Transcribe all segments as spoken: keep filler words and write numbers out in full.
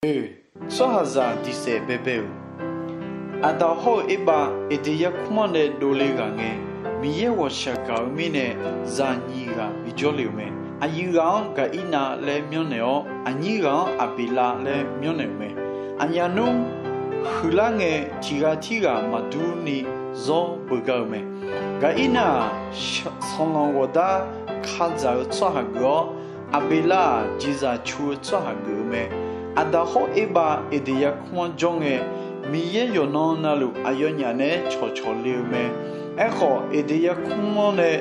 Oe, tsawrhaqzaq diqsaef baebae-euq. Aqdaq hawr-eu Erbav Eqdeq yarkmr-anr nae dovle ghaq ngae, Miqyaer ghawqshaq gaq-eu mirnae zaq nyiq ghaq bijawr le-euq mae. Aqyuif ghaq-anr Gaqirnav laer myanrnaeq-awr, aqnyir ghaq-anr Aqbeqlav laer myanrnaeq-euq mae. Aqnyaf nmr huiqlar ngae, tiq ghaq tirghaq maqdur ni zawr beugar-eu mae. Gaqirnav-aq, sanqlanq ghawqdar kadzaq-eu tsawrhaq geuf-awr, Aqbeqlav-aq, jeqzaq cu-eu tsawrhaq geuf-eu mae. Aqdaq hawr Erbav Eqdeq yarkmr-anr jawr ngae, Miqyaer yawqnan navluf aqyawfnyaf naeq-aer cawqcawq le-eu mae. Aerkhawf, Eqdeq yarkmr-anr nae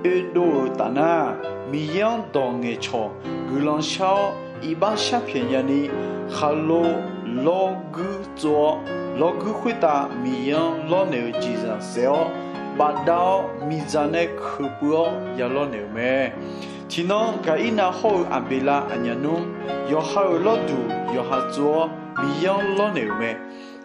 oedov-euq taf nar, Miqyaer-anr dawq ngaeqcawq guiqlanq shar-awr, iqbax sharpyaeq nyani, khaqlo lawrguir tsov-awr, lawrguir khoertav Miqyaer-anr lawrnaeq-eu jeqzaq saef-awr, bafdav-awr miqdzaq nae keuqpuiv-awr ya lawrnaeq-euq mae. Tiqnan Gaqirnav hawr-eu Aqbeqlav aqnyaf nmr, yawqha-euq lawrduq yawqha tsov-awr Miqyaer-anr lawrnaeq-euq mae.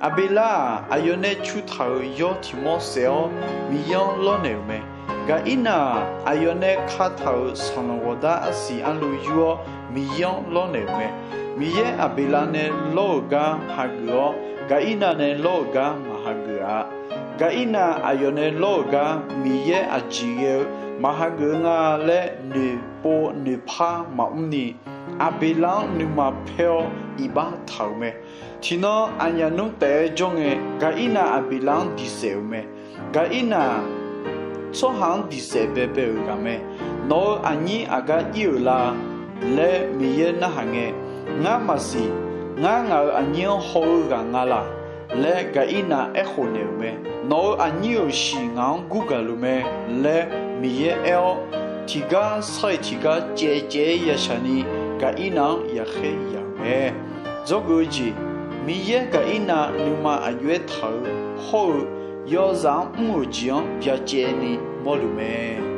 Aqbeqlav-aq, aqyawf nae cu taq-euq yawr tiq mawr saef-awr Miqyaer-anr lawrnaeq-euq mae. Gaqirnav-aq, aqyawf nae kataq-euq sanqlanq ghawqdar arsiq arlu yur-awr Miqyaer-anr lawrnaeq-euq mae. Miqyaer Aqbeqlav nae lawr-euq gar hageuf-awr, Gaqirnav nae lawr-euq gar maqhageuf-a. Gaqirnav aqyawf nae lawr-euq gar Miqyaer aqjeq ghae-eu maqhageuf-eu nga laer noeqpov noeqpar maqmr ni, Aqbeqlav-anr nuima paer-awr iqbax taq-euq mae. Tiqnan aqnyaf nmr taef-aer jawr ngae, Gaqirnav Aqbeqlav-anr diqsaef-euq mae. Gaqirnav-aq, tsawrhaq-anr diqsaef baebae-euq ghaq mae. Nawq-euq aqnyir aqgar ir-euq la laer Miqyaer narhaq ngae, ngar maqsiq. Ngar ngaq-euq aqnyir-anr haw-eu ghaq nga laq laer Gaqirnav aerkhof naeq-euq mae. Nawq-euq aqnyir-euq shiq ngaq-anr gurgaq luf mae laer Miqyaer aer-awr, tiqgar sar-iq tiqgar caevcaev-aer yashaq ni Gaqirnav-anr yaqkhaer yaq-euq mae. Dzawgeuf-eu jeq, Miqyaer Gaqirnav nuima aqjox-aer taq-eu hawr-eu yawzaf-anr mr-euq jeq-anr byacaevni mawrluf mae.